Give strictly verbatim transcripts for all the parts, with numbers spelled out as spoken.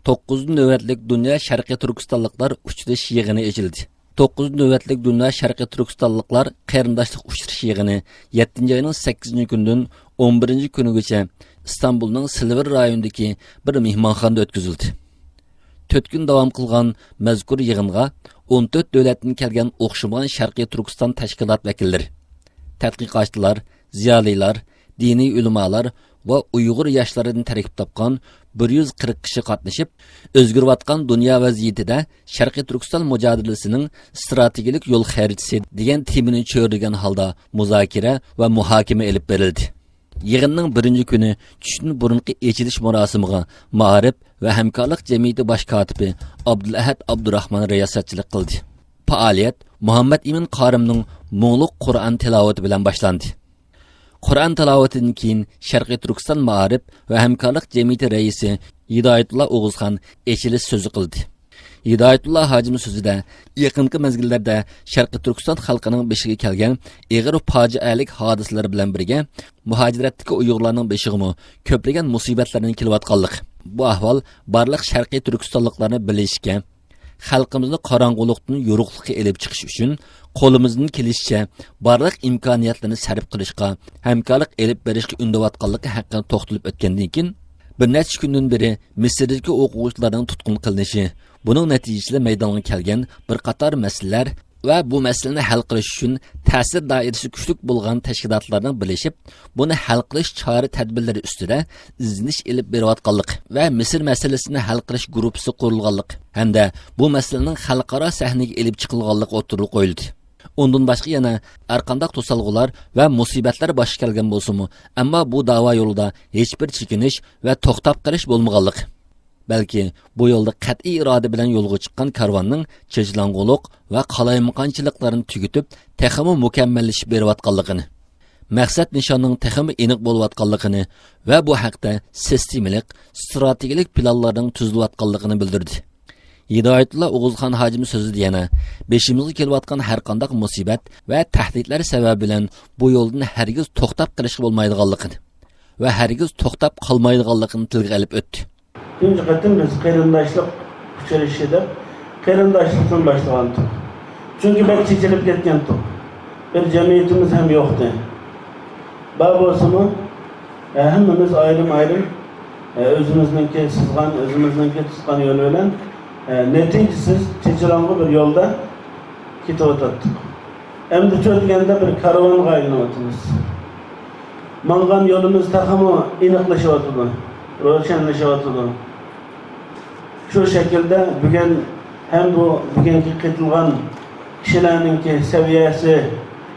توققۇزىنچى نۆۋەتلىك دۇنيا شەرقىي تۈركىستانلىقلار ئۇچرىشىش يىغىنى ئېچىلدى. توققۇزىنچى نۆۋەتلىك دۇنيا شەرقىي تۈركىستانلىقلار قېرىنداشلىق ئۇچرىشىش يىغىنى يەتتىنچى ئاينىڭ سەككىزىنچى كۈنىدىن ئون بىرىنچى كۈنىگىچە ئىستانبۇلنىڭ سىلۋېر رايونىدىكى بىر مېھمانخانىدا ئۆتكۈزۈلدى. تۆت كۈن داۋام قىلغان مەزكۇر يىغىنغا ئون تۆت دۆلەتتىن كەلگەن ئوخشىمىغان شەرقىي تۈركىستان تەشكىلات ۋەكىللىرى، تەتقىقاتچىلار، زىيالىيلار، دىنىي ئۆلىمالار ۋە ئۇيغۇر ياشلىرىدىن تەركىب تاپقان بىر يۈز قىرىق كىشى قاتنىشىپ، ئۆزگىرىۋاتقان دۇنيا ۋەزىيىتىدە شەرقىي تۈركىستان مۇجادىلىسىنىڭ ئىستراتېگىيەلىك يول خەرىتىسى دېگەن تېمىنى چۆرىدىگەن ھالدا مۇزاكىرە ۋە مۇھاكىمە ئېلىپ بېرىلدى. يىغىننىڭ بىرىنچى كۈنى چۈشتىن بۇرۇنقى ئېچىلىش مۇراسىمىغا مائارىپ ۋە ھەمكارلىق جەمئىيىتى باش كاتىپى ئابدۇلئەھەد ئابدۇراخمان رىياسەتچىلىك قىلدى. پائالىيەت مۇھەممەد ئىمىن قارىمنىڭ مۇڭلۇق قۇرئان تىلاۋىتى بىلەن باشلاندى. قۇرئان تىلاۋىتىدىن كېيىن شەرقىي تۈركىستان مائارىپ ۋە ھەمكارلىق جەمئىيىتى رەئىسى ھىدايەتۇللا ئوغۇزخان ئېچىلىش سۆزى قىلدى. ھىدايەتۇللا ھاجىم سۆزىدە يېقىنقى مەزگىللەردە شەرقىي تۈركىستان خەلقىنىڭ بېشىغا كەلگەن ئېغىر پاجىئەلىك ھادىسىلەر بىلەن بىرگە مۇھاجىرەتتىكى ئۇيغۇرلارنىڭ بېشىغىمۇ كۆپلىگەن مۇسىبەتلەرنىڭ كېلىۋاتقانلىقى، بۇ ئەھۋال بارلىق شەرقىي تۈركىستانلىقلارنى بىرلىشىشكە، خەلقىمىزنى قاراڭغۇلۇقتىن يورۇقلۇققا ئېلىپ چىقىش ئۈچۈن قولىمىزدىن كېلىشىچە بارلىق ئىمكانىيەتلەرنى سەرپ قىلىشقا، ھەمكارلىق ئېلىپ بېرىشقا ئۈندەۋاتقانلىقى ھەققىدە توختىلىپ ئۆتكەندىن كېيىن، بىر نەچچە كۈندىن بېرى مىسىردىكى ئوقۇغۇچىلارنىڭ تۇتقۇن قىلىنىشى، بۇنىڭ نەتىجىسىدە مەيدانغا كەلگەن بىر قاتار مەسىلىلەر ۋە بۇ مەسىلىنى ھەل قىلىش ئۈچۈن تەسىر دائىرىسى كۈچلۈك بولغان تەشكىلاتلارنىڭ بىرلىشىپ، بۇنى ھەل قىلىش چارە تەدبىرلىرى ئۈستىدە ئىزدىنىش ئېلىپ بېرىۋاتقانلىقى ۋە مىسىر مەسىلىسىنى ھەل قىلىش گۇرۇپپىسى قۇرۇلغانلىقى ھەمدە بۇ مەسىلىنىڭ خەلقئارا سەھنىگە ئېلىپ چىقىلغانلىقى ئوتتۇرىغا قويۇلدى. ئۇندىن باشقا يەنە ھەرقانداق توسالغۇلار ۋە مۇسىبەتلەر باشقا كەلگەن بولسىمۇ، ئەمما بۇ داۋا يولىدا ھېچبىر چېكىنىش ۋە توختاپ قېلىش بولمىغانلىقى، بەلكى بۇ يولدا قەتئىي ئىرادە بىلەن يولغا چىققان كارۋاننىڭ چېچىلاڭغۇلۇق ۋە قالايمىقانچىلىقلارنى تۈگىتىپ، تېخىمۇ مۇكەممەللىشىپ بېرىۋاتقانلىقىنى، مەقسەت نىشاننىڭ تېخىمۇ ئېنىق بولۇۋاتقانلىقىنى ۋە بۇ ھەقتە سىستېمىلىق، ئىستراتېگىيەلىك پىلانلارنىڭ تۈزۈلۈۋاتقانلىقىنى بىلدۈردى. ھىدايەتۇللا ئوغۇزخان ھاجىم سۆزىدە يەنە بېشىمىزغا كېلىۋاتقان ھەرقانداق مۇسىبەت ۋە تەھدىتلەر سەۋەبى بىلەن بۇ يولدىن ھەرگىز توختاپ قېلىشقا بولمايدىغانلىقىنى ۋە ھەرگىز توختاپ قالمايدىغانلىقىنى تىلغا ئېلىپ ئۆتتى. تۇنجى قېتىم بىز قېرىنداشلىق ئۇچرىشىشى دەپ قېرىنداشلىقتىن باشلىغانتۇق. چۈنكى بەك چېچىلىپ كەتكەنتۇق. بىر جەمئىيىتىمىز ھەم يوقتى. بار بولسىمۇ، ئە، ھەممىمىز ئايرىم-ئايرىم، ئە، ئۆزىمىزنىڭكى سىزغان، ئۆزىمىزنىڭكى تۇتقان يولى بىلەن، ئە، نەتىجىسىز، چېچىلاڭغۇ بىر يولدا كېتىۋاتاتتۇق. ئەمدىچۇ دېگەندە بىر كارۋانغا ئايلىنىۋاتىمىز. ماڭغان يولىمىز تېخىمۇ ئېنىقلىشىۋاتىدۇ، روشەنلىشىۋاتىدۇ. شۇ شەكىلدە بۈگۈن ھەم بۇ بۈگۈنكى قېتىلغان كىشىلەرنىڭكى سەۋىيەسى،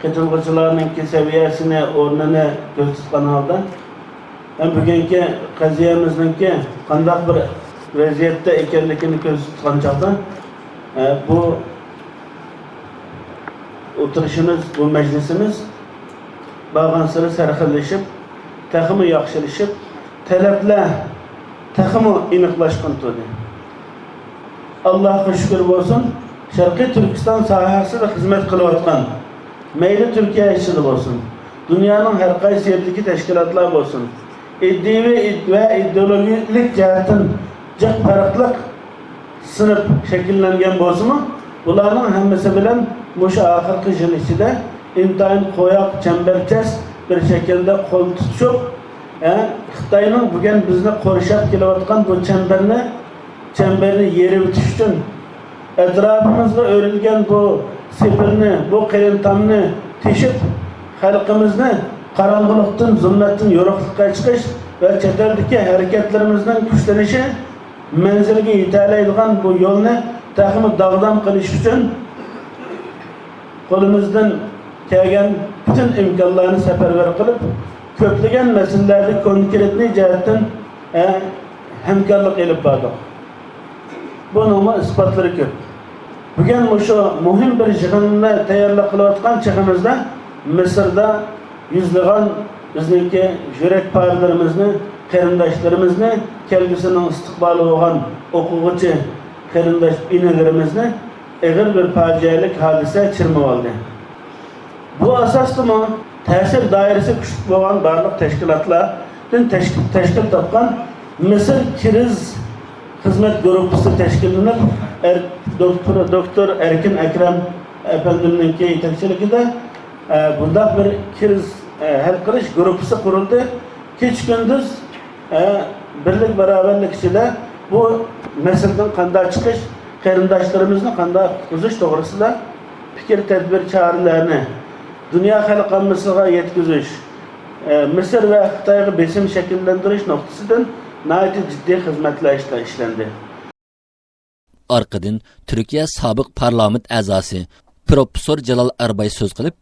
قېتىلغۇچىلارنىڭكى سەۋىيەسىنى، ئورنىنى كۆرسەتكەن ھالدا، ھەم بۈگۈنكى قەزىيەمىزنىڭكى قانداق بىر ۋەزىيەتتە ئىكەنلىكىنى كۆرسەتكەن چاغدا، ئە، بۇ ئولتۇرۇشىمىز، بۇ مەجلىسىمىز بارغانسېرى سەرخىللىشىپ، تېخىمۇ ياخشىلىشىپ، تەلەپلەر تېخىمۇ ئېنىقلاشقان تۇردى. ئاللاھقا شۈكۈر بولسۇن، شەرقىي تۈركىستان ساھەسىدە خىزمەت قىلىۋاتقان، مەيلى تۈركىيە ئىچىدە بولسۇن، دۇنيانىڭ ھەر قايسى يېرىدىكى تەشكىلاتلار بولسۇن، ئىدىيەۋى ۋە ئىدېئولوگىيەلىك جەھەتتىن جىق پەرقلىق سىنىپ شەكىللەنگەن بولسىمۇ، بۇلارنىڭ ھەممىسى بىلەن مۇشۇ ئاخىرقى يىل ئىچىدە ئىنتايىن قويۇق، چەمبەرچاس بىر شەكىلدە قول تۇتۇشۇپ، ئە، خىتاينىڭ بۈگۈن بىزنى قورشاپ كېلىۋاتقان بۇ چەمبەرنى، چەمبەرنى يېرىۋېتىش ئۈچۈن ئەتراپىمىزغا ئۆرۈلگەن بۇ سېپىلنى، بۇ قېيىن تامنى تېشىپ، خەلقىمىزنى قاراڭغۇلۇقتىن، زۇلمەتتىن يورۇقلۇققا چىقىش ۋە چەت ئەلدىكى ھەرىكەتلىرىمىزنىڭ كۈچلىنىشى مەنزىلگە يېتەلەيدىغان بۇ يولنى تېخىمۇ داغدام قىلىش ئۈچۈن قولىمىزدىن كەلگەن پۈتۈن ئىمكانلارنى سەپەرۋەر قىلىپ، كۆپلىگەن مەسىلىلەردە كونكرېتنىي جەھەتتىن، ئە، ھەمكارلىق ئېلىپ باردۇق. بۇنىڭمۇ ئىسپاتلىرى كۆپ. بۈگۈن مۇشۇ مۇھىم بىر يىغىننى تەييارلىق قىلىۋاتقان چېغىمىزدا مىسىردا يۈزلىغان بىزنىڭكى يۈرەك پارىلىرىمىزنى، قېرىنداشلىرىمىزنى، كەلگۈسىنىڭ ئىستىقبالى بولغان ئوقۇغۇچى قېرىنداش ئىنىلىرىمىزنى ئېغىر بىر پاجىئەلىك ھادىسە چىرمىۋالدى. بۇ ئاساستىمۇ تەسىر دائىرىسى كۈچلۈك بولغان بارلىق تەشكىلاتلاردىن تەشكىل، تەشكىل تاپقان مىسىر كىرىز خىزمەت گۇرۇپپىسى تەشكىللىنىپ، ئەر-، دوكتور، دوكتور ئەركىن ئەكرەم ئەپەندىمنىڭكى يېتەكچىلىكىدە، ئە، بۇنداق بىر كىرىز، ئە، ھەل قىلىش گۇرۇپپىسى قۇرۇلدى. كېچە-كۈندۈز، ئە، بىرلىك باراۋەرلىك ئىچىدە بۇ مەسىلىدىن قانداق چىقىش، قېرىنداشلىرىمىزنى قانداق قۇتقۇزۇش توغرىسىدا پىكىر، تەدبىر، چارىلەرنى دۇنيا خەلق ئاممىسىغا يەتكۈزۈش، ئە، مىسىر ۋە خىتايغا بېسىم شەكىللەندۈرۈش نۇقتىسىدىن ناھايىتى جىددىي خىزمەتلەر ئىشلە-، ئىشلەندى. ئارقىدىن تۈركىيە سابىق پارلامېنت ئەزاسى پروفېسسور جالال ئەرباي سۆز قىلىپ،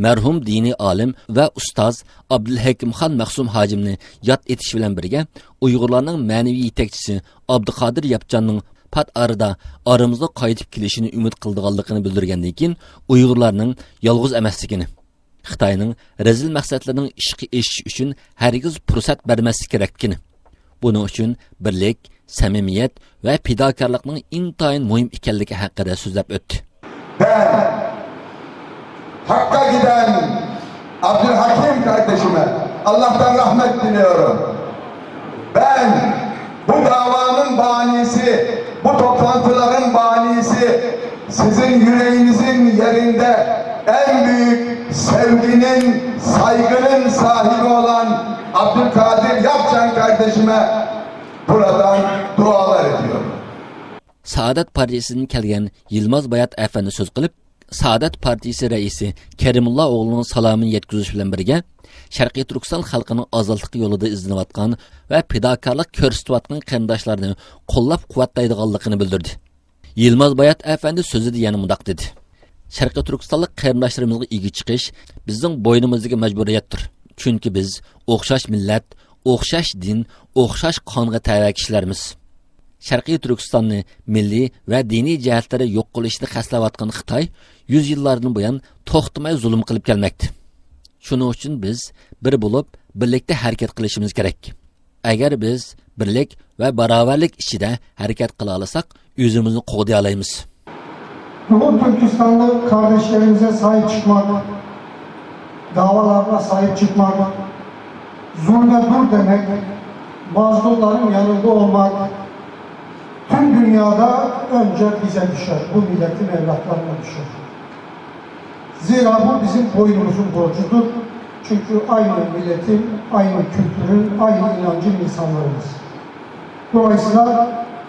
مەرھۇم دىنىي ئالىم ۋە ئۇستاز ئابدۇلھەكىمخان مەخسۇم ھاجىمنى ياد ئېتىش بىلەن بىرگە، ئۇيغۇرلارنىڭ مەنىۋى يېتەكچىسى ئابدۇقادىر ياپچاننىڭ پات ئارىدا ئارىمىزغا قايتىپ كېلىشىنى ئۈمىد قىلىدىغانلىقىنى بىلدۈرگەندىن كېيىن، ئۇيغۇرلارنىڭ يالغۇز ئەمەسلىكىنى، خىتاينىڭ رەزىل مەقسەتلىرىنىڭ ئىشقا ئېشىشى ئۈچۈن ھەرگىز پۇرسەت بەرمەسلىكى كېرەكلىكىنى، بۇنىڭ ئۈچۈن بىرلىك، سەمىمىيەت ۋە پىداكارلىقنىڭ ئىنتايىن مۇھىم ئىكەنلىكى ھەققىدە سۆزلەپ ئۆتتى. Ben Hakk'a giden Abdülhakim kardeşime Allah'tan rahmet diliyorum. Ben bu davanın banisi, bu toplantıların banisi, sizin yüreğinizin yerinde en büyük sevginin, saygının sahibi olan Abdülkadir Yapcan kardeşime buradan dualar ediyorum. سائادەت پارتىيىسىدىن كەلگەن يىلماز بايات ئەپەندى سۆز قىلىپ، سائادەت پارتىيىسى رەئىسى كەرىمۇللا ئوغلىنىڭ سالامىنى يەتكۈزۈش بىلەن بىرگە، شەرقىي تۈركىستان خەلقىنىڭ ئازادلىقى يولىدا ئىزدىنىۋاتقان ۋە پىداكارلىق كۆرسىتىۋاتقان قېرىنداشلارنى قوللاپ-قۇۋۋەتلەيدىغانلىقىنى بىلدۈردى. يىلماز بايات ئەپەندى سۆزىدە يەنە مۇنداق دېدى: شەرقىي تۈركىستانلىق قېرىنداشلىرىمىزغا ئىگە چىقىش بىزنىڭ بوينىمىزدىكى مەجبۇرىيەتتۇر. چۈنكى بىز ئوخشاش مىللەت، ئوخشاش دىن، ئوخشاش قانغا تەۋە كىشىلەرمىز. شەرقىي تۈركىستاننى مىللىي ۋە دىنىي جەھەتلىرى يوق قىلىشنى قەستلەۋاتقان خىتاي يۈز يىللاردىن بۇيان توختىماي زۇلۇم قىلىپ كەلمەكتە. شۇنىڭ ئۈچۈن بىز بىر بولۇپ، بىرلىكتە ھەرىكەت قىلىشىمىز كېرەك. ئەگەر بىز بىرلىك ۋە باراۋەرلىك ئىچىدە ھەرىكەت قىلالىساق، ئۆزىمىزنى قوغدىيالايمىز. Doğu Türkistanlı kardeşlerimize sahip çıkmak, davalarına sahip çıkmak, zulme dur demek, mazlumların yanında olmak tüm dünyada önce bize düşer, bu milletin evlatlarına düşer. Zira bu bizim boynumuzun borcudur. Çünkü aynı milletin, aynı kültürün, aynı inancın insanlarıyız. Dolayısıyla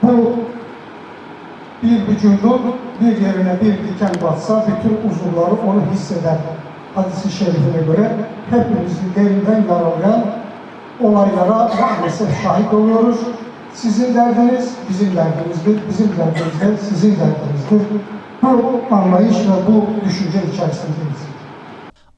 bu bir vücudun bir yerine bir diken batsa bütün uzuvları onu hisseder hadisi şerifine göre hepimizi derinden yaralayan olaylara maalesef şahit oluyoruz. Sizin derdiniz bizim derdimizdir, bizim derdimiz de sizin derdinizdir. Bu anlayış ve bu düşünce içerisindeyiz.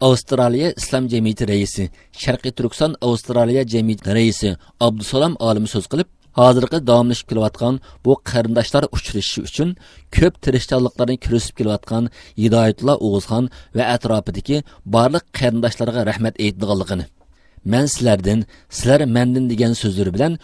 ئاۋسترالىيە ئىسلام جەمئىيىتى رەئىسى، شەرقىي تۈركىستان ئاۋسترالىيە جەمئىيىتى رەئىسى ئابدۇسالام ئالىم سۆز قىلىپ، ھازىرقى داۋاملىشىپ كېلىۋاتقان بۇ قېرىنداشلار ئۇچرىشىشى ئۈچۈن كۆپ تىرىشچانلىقلارنى كۆرسىتىپ كېلىۋاتقان ھىدايەتۇللا ئوغۇزخان ۋە ئەتراپىدىكى بارلىق قېرىنداشلارغا رەھمەت ئېيتىدىغانلىقىنى، مەن سىلەردىن، سىلەر مەندىن دېگەن سۆزلىرى بىلەن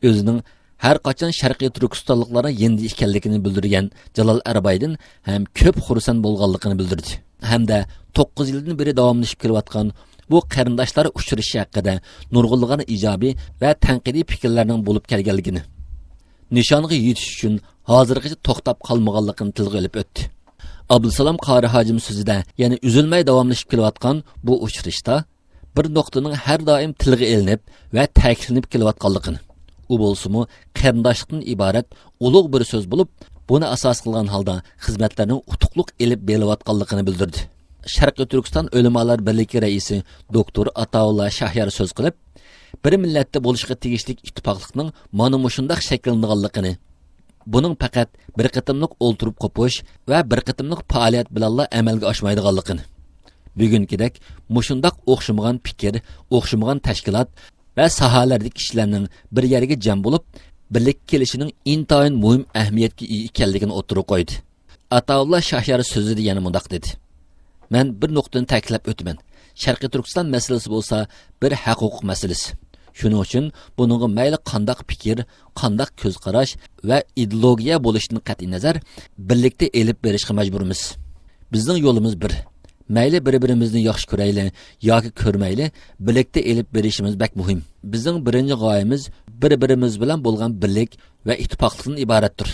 ئۆزىنىڭ ھەر قاچان شەرقىي تۈركىستانلىقلارنىڭ يېنىدا ئىكەنلىكىنى بىلدۈرگەن جالال ئەربايدىن ھەم كۆپ خۇرسەن بولغانلىقىنى بىلدۈردى ھەمدە توققۇز يىلدىن بېرى داۋاملىشىپ كېلىۋاتقان بۇ قېرىنداشلار ئۇچرىشىشى ھەققىدە نۇرغۇنلىغان ئىجابىي ۋە تەنقىدىي پىكىرلەرنىڭ بولۇپ كەلگەنلىكىنى، نىشانغا يېتىش ئۈچۈن ھازىرغىچە توختاپ قالمىغانلىقىنى تىلغا ئېلىپ ئۆتتى. ئابدۇسالام قارى ھاجىم سۆزىدە يەنە ئۈزۈلمەي داۋاملىشىپ كېلىۋاتقان بۇ ئۇچرىشىشتا بىر نۇقتىنىڭ ھەر دائىم تىلغا ئېلىنىپ ۋە تەكىتلىنىپ كېلىۋاتقانلىقىنى، ئۇ بولسىمۇ قېرىنداشلىقتىن ئىبارەت ئۇلۇغ بىر سۆز بولۇپ، بۇنى ئاساس قىلغان ھالدا خىزمەتلەرنىڭ ئۇتۇقلۇق ئېلىپ بېرىلىۋاتقانلىقىنى بىلدۈردى. شەرقىي تۈركىستان ئۆلىمالار بىرلىكى رەئىسى دوكتور ئاتاۋۇللا شاھيار سۆز قىلىپ، بىر مىللەتتە بولۇشقا تېگىشلىك ئىتتىپاقلىقنىڭ مانا مۇشۇنداق شەكىللىنىدىغانلىقىنى، بۇنىڭ پەقەت بىر قېتىملىق ئولتۇرۇپ قوپۇش ۋە بىر قېتىملىق پائالىيەت بىلەنلا ئەمەلگە ئاشمايدىغانلىقىنى، بۈگۈنكىدەك مۇشۇنداق ئوخشىمىغان پىكىر، ئوخشىمىغان تەشكىلات ۋە ساھەلەردىكى كىشىلەرنىڭ بىر يەرگە جەم بولۇپ، بىرلىككە كېلىشىنىڭ ئىنتايىن مۇھىم ئەھمىيەتكە ئىگە ئىكەنلىكىنى ئوتتۇرىغا قويدى. ئاتاۋۇللا شاھيار سۆزىدە يەنە مۇنداق دېدى: مەن بىر نۇقتىنى تەكىتلەپ ئۆتىمەن. شەرقىي تۈركىستان مەسىلىسى بولسا بىر ھەق-ھوقۇق مەسىلىسى. شۇنىڭ ئۈچۈن بۇنىڭغا مەيلى قانداق پىكىر، قانداق كۆز قاراش ۋە ئىدېئولوگىيە بولۇشىدىن قەتئىينەزەر، بىرلىكتە ئېلىپ بېرىشقا مەجبۇرمىز. بىزنىڭ يولىمىز بىر. مەيلى بىر-بىرىمىزنى ياخشى كۆرەيلى ياكى كۆرمەيلى، بىرلىكتە ئېلىپ بېرىشىمىز بەك مۇھىم. بىزنىڭ بىرىنچى غايىمىز بىر-بىرىمىز بىلەن بولغان بىرلىك ۋە ئىتتىپاقلىقتىن ئىبارەتتۇر.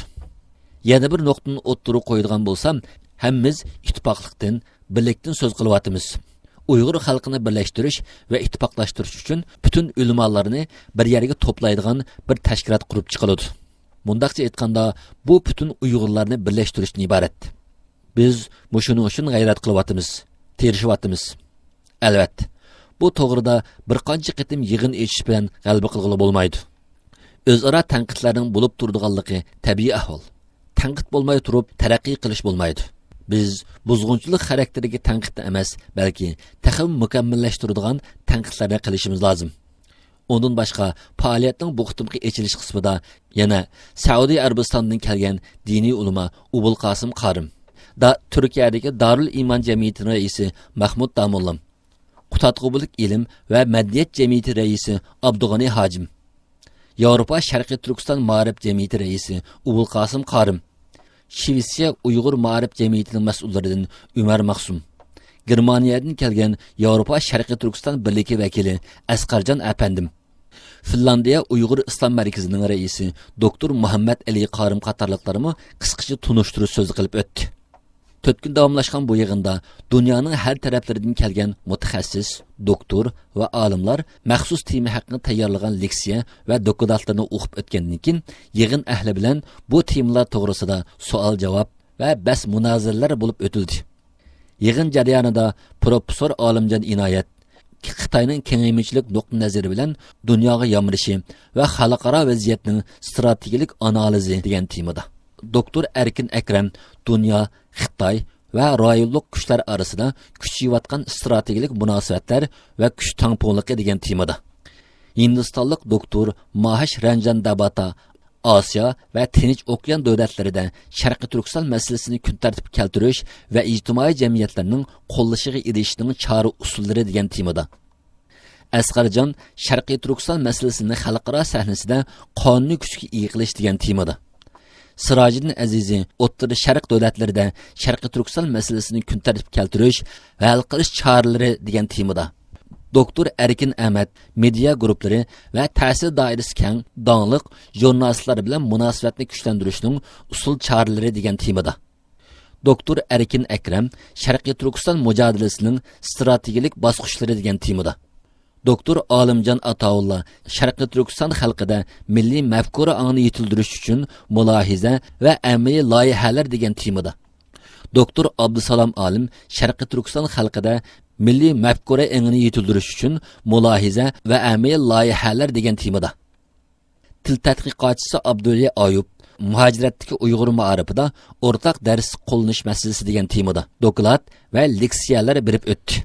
يەنە بىر نۇقتىنى ئوتتۇرىغا قويىدىغان بولسام، ھەممىمىز ئىتتىپاقلىقتىن، بىرلىكتىن سۆز قىلىۋاتىمىز. ئۇيغۇر خەلقىنى بىرلەشتۈرۈش ۋە ئىتتىپاقلاشتۇرۇش ئۈچۈن پۈتۈن ئۆلىمالارنى بىر يەرگە توپلايدىغان بىر تەشكىلات قۇرۇپ چىقىلىدۇ. مۇنداقچە ئېيتقاندا، بۇ پۈتۈن ئۇيغۇرلارنى بىرلەشتۈرۈشتىن ئىبارەت. بىز مۇشۇنىڭ ئۈچۈن غەيرەت قىلىۋاتىمىز، تىرىشىۋاتىمىز. ئەلۋەتتە، بۇ توغرىدا بىر قانچە قېتىم يىغىن ئېچىش بىلەن غەلىبە قىلغىلى بولمايدۇ. ئۆزئارا تەنقىدلەرنىڭ بولۇپ تۇرىدىغانلىقى تەبىئىي ئەھۋال. تەنقىد بولماي تۇرۇپ تەرەققىي قىلىش بولمايدۇ. بىز بۇزغۇنچىلىق خاراكتېرىدىكى تەنقىدنى ئەمەس، بەلكى تېخىمۇ مۇكەممەللەشتۈرىدىغان تەنقىدلەرنى قىلىشىمىز لازىم. ئۇندىن باشقا، پائالىيەتنىڭ بۇ قېتىمقى ئېچىلىش قىسمىدا يەنە سەئۇدى ئەرەبىستانىدىن كەلگەن دىنىي ئۆلىما ئوبۇل قاسىم قارىم، دا-، تۈركىيەدىكى دارۇل ئىمان جەمئىيىتىنىڭ رەئىسى مەھمۇد داموللام، قۇتادغۇبىلىك ئىلىم ۋە مەدەنىيەت جەمئىيىتى رەئىسى ئابدۇغېنى ھاجىم، ياۋروپا شەرقىي تۈركىستان مائارىپ جەمئىيىتى رەئىسى ئوبۇل قاسىم قارىم، شىۋېتسىيە ئۇيغۇر مائارىپ جەمئىيىتىنىڭ مەسئۇللىرىدىن ئۆمەر مەخسۇم، گېرمانىيەدىن كەلگەن ياۋروپا شەرقىي تۈركىستان بىرلىكى ۋەكىلى ئەسقەرجان ئەپەندىم، فىنلاندىيە ئۇيغۇر ئىسلام مەركىزىنىڭ رەئىسى دوكتور مۇھەممەد ئەلى قارىم قاتارلىقلارمۇ قىسقىچە تونۇشتۇرۇش سۆزى قىلىپ ئۆتتى. تۆت كۈن داۋاملاشقان بۇ يىغىندا دۇنيانىڭ ھەر تەرەپلىرىدىن كەلگەن مۇتەخەسسىس، دوكتور ۋە ئالىملار مەخسۇس تېما ھەققىدە تەييارلىغان لېكسىيە ۋە دوكلاتلىرىنى ئوقۇپ ئۆتكەندىن كېيىن، يىغىن ئەھلى بىلەن بۇ تېمىلار توغرىسىدا سوئال-جاۋاب ۋە بەس-مۇنازىرىلەر بولۇپ ئۆتۈلدى. يىغىن جەريانىدا پروفېسسور ئالىمجان ئىنايەت خىتاينىڭ كېڭەيمىچىلىك نۇقتىئى نەزىرى بىلەن دۇنياغا يامرىشى ۋە خەلقئارا ۋەزىيەتنىڭ ئىستراتېگىيەلىك ئانالىزى دېگەن تېمىدا، دوكتور ئەركىن ئەكرەم دۇنيا، خىتاي ۋە رايونلۇق كۈچلەر ئارىسىدا كۈچىيىۋاتقان ئىستراتېگىيەلىك مۇناسىۋەتلەر ۋە كۈچ تەڭپۇڭلۇقى دېگەن تېمىدا، ھىندىستانلىق دوكتور ماھېش رەنجان داباتا ئاسىيا ۋە تىنچ ئوكيان دۆلەتلىرىدە شەرقىي تۈركىستان مەسىلىسىنى كۈن تەرتىپكە كەلتۈرۈش ۋە ئىجتىمائىي جەمئىيەتلەرنىڭ قوللىشىغا ئېرىشىشنىڭ چارە ئۇسۇللىرى دېگەن تېمىدا، ئەسقەرجان شەرقىي تۈركىستان مەسىلىسىنى خەلقئارا سەھنىسىدە قانۇنىي كۈچكە ئىگە قىلىش دېگەن تېمىدا، سىراجىدىن ئەزىزى ئوتتۇرا شەرق دۆلەتلىرىدە شەرقىي تۈركىستان مەسىلىسىنى كۈن تەرتىپكە كەلتۈرۈش ۋە ھەل قىلىش چارىلىرى دېگەن تېمىدا، دوكتور ئەركىن ئەمەت مېدىيا گۇرۇپپىلىرى ۋە تەسىر دائىرىسى كەڭ، داڭلىق ژۇرنالىستلار بىلەن مۇناسىۋەتنى كۈچلەندۈرۈشنىڭ ئۇسۇل چارىلىرى دېگەن تېمىدا، دوكتور ئەركىن ئەكرەم شەرقىي تۈركىستان مۇجادىلىسىنىڭ ئىستراتېگىيەلىك باسقۇچلىرى دېگەن تېمىدا، دوكتور ئالىمجان ئاتاۋۇللا شەرقىي تۈركىستان خەلقىدە مىللىي مەپكۇرە ئاڭىنى يېتىلدۈرۈش ئۈچۈن مۇلاھىزە ۋە ئەمەلىي لايىھەلەر دېگەن تېمىدا، دوكتور ئابدۇسالام ئالىم شەرقىي تۈركىستان خەلقىدە مىللىي مەپكۇرە ئېڭىنى يېتىلدۈرۈش ئۈچۈن مۇلاھىزە ۋە ئەمەلىي لايىھەلەر دېگەن تېمىدا، تىل تەتقىقاتچىسى ئابدۇۋەلى ئايۇپ مۇھاجىرەتتىكى ئۇيغۇر مائارىپىدا ئورتاق دەرسلىك قوللىنىش مەسىلىسى دېگەن تېمىدا دوكلات ۋە لېكسىيەلەر بېرىپ ئۆتتى.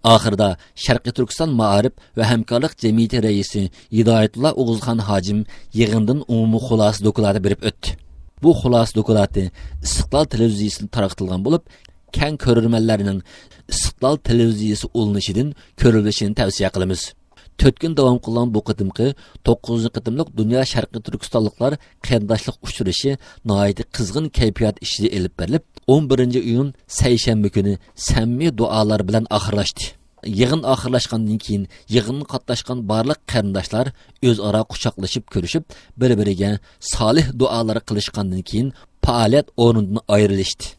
ئاخىرىدا شەرقىي تۈركىستان مائارىپ ۋە ھەمكارلىق جەمئىيىتى رەئىسى ھىدايەتۇللا ئوغۇزخان ھاجىم يىغىندىن ئومۇمىي خۇلاسە دوكلاتى بېرىپ ئۆتتى. بۇ خۇلاسە دوكلاتى ئىستىقلال تېلېۋىزىيىسىدىن تارقىتىلغان بولۇپ، كەڭ كۆرۈرمەنلەرنىڭ ئىستىقلال تېلېۋىزىيىسى ئۇلىنىشىدىن كۆرۈۋېلىشىنى تەۋسىيە قىلىمىز. تۆت كۈن داۋام قىلغان بۇ قېتىمقى توققۇزىنچى قېتىملىق دۇنيا شەرقىي تۈركىستانلىقلار قېرىنداشلىق ئۇچرىشىشى ناھايىتى قىزغىن كەيپىيات ئىچىدە ئېلىپ بېرىلىپ، ئون بىرىنچى ئىيۇن سەيشەنبە كۈنى سەمىمىي دۇئالار بىلەن ئاخىرلاشتى. يىغىن ئاخىرلاشقاندىن كېيىن، يىغىنغا قاتناشقان بارلىق قېرىنداشلار ئۆزئارا قۇچاقلىشىپ كۆرۈشۈپ، بىر-بىرىگە سالىھ دۇئالار قىلىشقاندىن كېيىن، پائالىيەت ئورنىدىن ئايرىلىشتى.